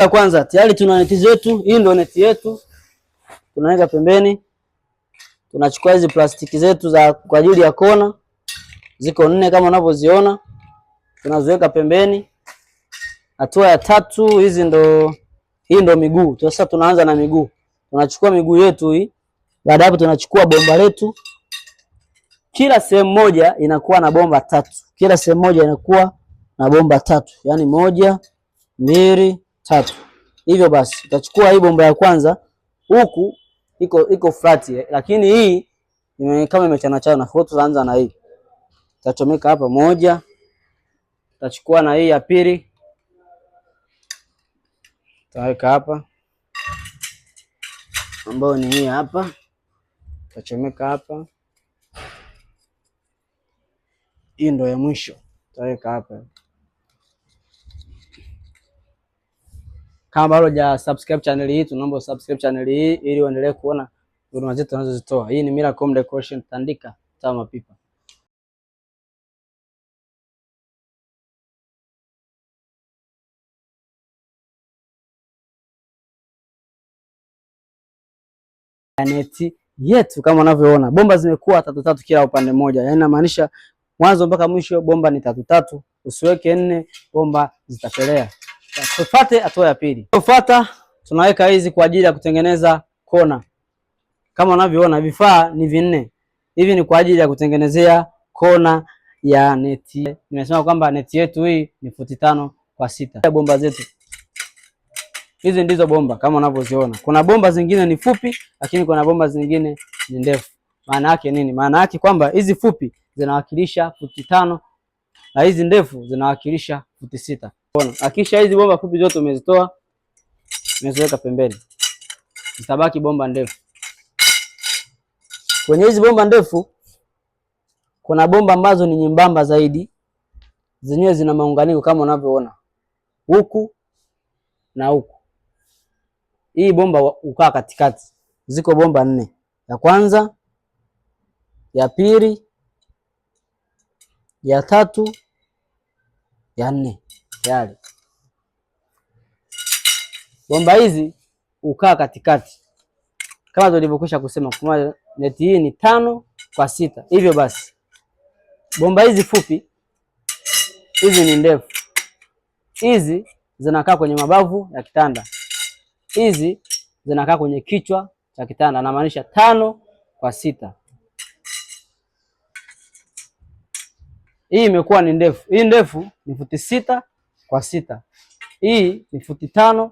Ya kwanza tayari tuna neti zetu. Hii ndio neti yetu, tunaweka pembeni. Tunachukua hizi plastiki zetu za kwa ajili ya kona, ziko nne kama unavyoziona, tunaziweka pembeni. Hatua ya tatu, hizi ndo hii ndo miguu. Sasa tunaanza na miguu, tunachukua miguu yetu hii. Baada hapo, tunachukua bomba letu. Kila sehemu moja inakuwa na bomba tatu, kila sehemu moja inakuwa na bomba tatu, yaani moja, mbili, tatu. Hivyo basi utachukua hii bomba ya kwanza, huku iko flat, lakini hii kama imechana chana. Kwa hiyo tutaanza na hii, tutachomeka hapa moja, tutachukua na hii ya pili, tutaweka hapa, ambayo ni hii hapa, tutachomeka hapa. Hii ndo ya mwisho, tutaweka hapa. Kama bado huja subscribe channel hii, tunaomba subscribe channel hii ili uendelee kuona huduma zetu tunazozitoa. Hii ni Miracle Home Decoration, tandika taa mapipa. Neti yetu kama unavyoona, bomba zimekuwa tatu tatu kila upande mmoja, yaani inamaanisha mwanzo mpaka mwisho bomba ni tatu tatu, usiweke nne, bomba zitapelea. Tufuate hatua ya pili. Tufuata, tunaweka hizi kwa ajili ya kutengeneza kona. Kama unavyoona vifaa ni vinne. Hivi ni kwa ajili ya kutengenezea kona ya neti. Nimesema kwamba neti yetu hii ni futi 5 kwa 6. Bomba zetu hizi ndizo bomba kama unavyoziona. Kuna bomba zingine ni fupi, lakini kuna bomba zingine ni ndefu. Maana yake nini? Maana yake kwamba hizi fupi zinawakilisha futi 5 na hizi ndefu zinawakilisha futi 6. Ona, hakisha hizi bomba fupi zote umezitoa, umeziweka pembeni, zitabaki bomba ndefu. Kwenye hizi bomba ndefu kuna bomba ambazo ni nyembamba zaidi, zenyewe zina maunganiko kama unavyoona huku na huku. Hii bomba ukaa katikati. Ziko bomba nne, ya kwanza, ya pili, ya tatu, ya nne. Tayari bomba hizi ukaa katikati kama tulivyokwisha kusema, kwa neti hii ni 5 kwa 6. Hivyo basi bomba hizi fupi, hizi ni ndefu, hizi zinakaa kwenye mabavu ya kitanda, hizi zinakaa kwenye kichwa cha kitanda, namaanisha 5 kwa 6. Hii imekuwa ni ndefu. Hii ndefu ni futi 6 kwa 6. Hii ni futi 5.